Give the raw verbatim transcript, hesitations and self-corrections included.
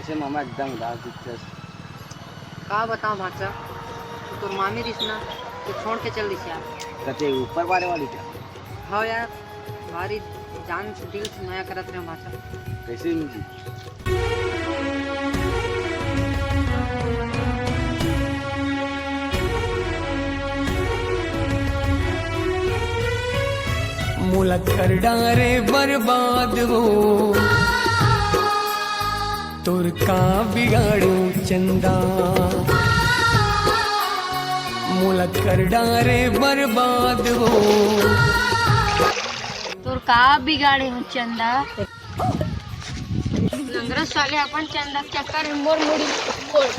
से मामा एकदम उदास दिखते। का बताओ भांचा, तू तोर मामी रिस ना, तो छोड़ के चल दिस यार। कते ऊपर वाले वाली क्या? हाँ यार, भारी जान से दिल से मया करत रहे भांचा। कैसे मिल जी? मोला कर डारे बर्बाद वो, तोर का बिगाड़ू चंदा। मोला कर डारे बर्बाद वो। तोर का बिगाड़े हो चंदा? लंगरा साले अपन चंदा के चक्कर में मोर मुड़ी फोड़।